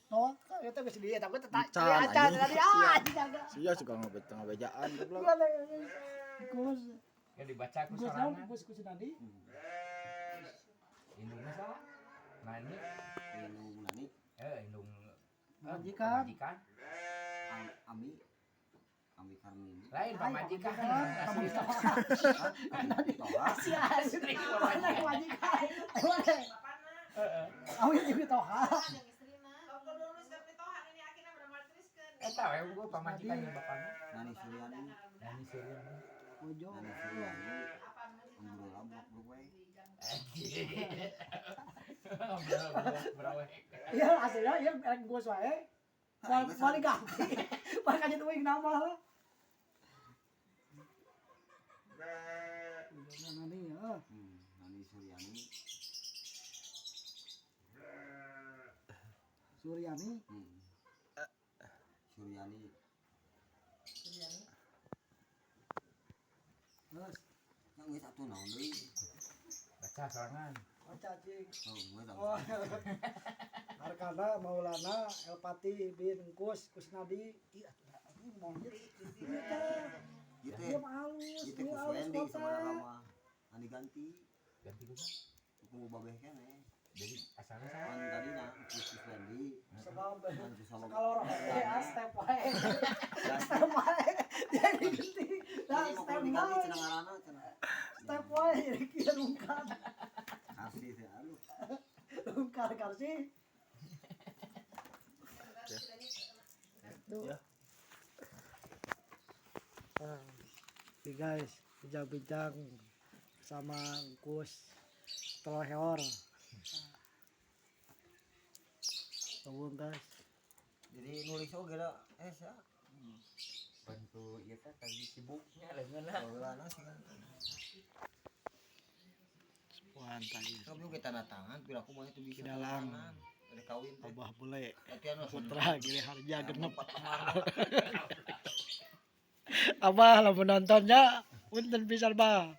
No, eta geus di eta teh Encan, acan anjing. tadi ah jaga. Sia suka ngabejaan goblok. Gus, Ya dibaca ku Gus naon sorangan. Gus Gus Nadi. Indungna saha? Nani? Indung nani? Indung Pamajikan. Pamajikan. Ami Ami Karmini. Lain pamajikan. Kamu Asli. Toha. Asli asli. Mana pamajikan? Mana? Heeh. Awi juga toha. Eta we gua pamajikan jeung bapana. Nani Suryani. Nani Suryani. Ojo. Nani Suryani. Alhamdulillah blok blok we. Berawe. Iya aslinya iya erek Gus wae. Moal moal diganti. Makanya tuh nama lah. Nani ya. Nani Suryani. Suryani. Suryani. Suryani. Terus Yang geus atuh naon deui? Baca sorangan. baca cing. Oh, geus atuh. Oh. Arkana Maulana Elpati bin Kus Kusnadi. Ih, atuh ini monyet. Ieu teh. Ieu teh. Ieu mah halus, Ieu teh ieu halus Kuswendi kota. sebenarnya mah. Anu diganti. Ganti gua. Ku babeh keneh. Jadi asalna saha? Kan tadi na Kus Kuswendi. Sebab Kan ku sama kalau orang teh step wae. Step wae. Jadi ganti. Nah, Jadi step pokoknya diganti wae. cenah ngaranna cenah. Step wae jadi kieu rungkad. Kasih teh aduh. Rungkad karsi. Ya. Oke guys, bincang-bincang sama Kus Troheor. Tolong guys. Jadi nulis oge da sia. Bantu ieu teh tadi sibuknya leungeunna. Baheulana sih kan. Wah, tadi Tapi oge tanda tangan piraku mah itu bisa. Kidalang. tanda tangan. Ada kawin teh. Abah bule Latihan lah. putra Giri Harja genep. Empat lembar. Abah lamun nontonnya punten pisan bah.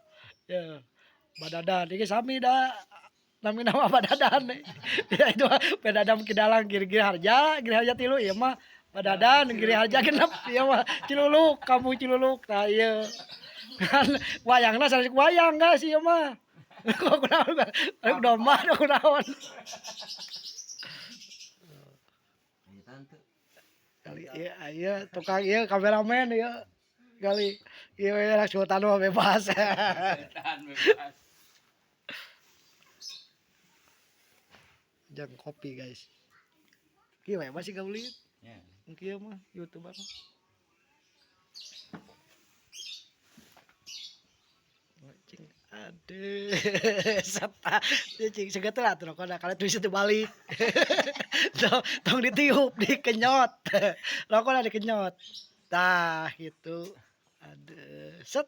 Ya. Badadan iki sami da nami nama Badadan. Ya itu Badadan Kidalang Giri Giri Harja, Giri Harja tilu ieu mah Badadan Giri Harja genep ieu mah Ciluluk, kampung Ciluluk tah ieu. Kan wayangna sanes wayang guys ieu mah. Kok kunaon? Domba kunaon. Aya tante. Kali iya iya tukang iya kameramen iya kali iya iya sultan mah bebas. Setan bebas. Jam kopi guys. Kieu we masih gaulin. Ya. Kieu mah YouTuber mah. Cing aduh seta cing segetel atuh rokona kalau tuh bisa balik. Tong ditiup dikenyot. Rokona dikenyot. Tah gitu. Aduh set.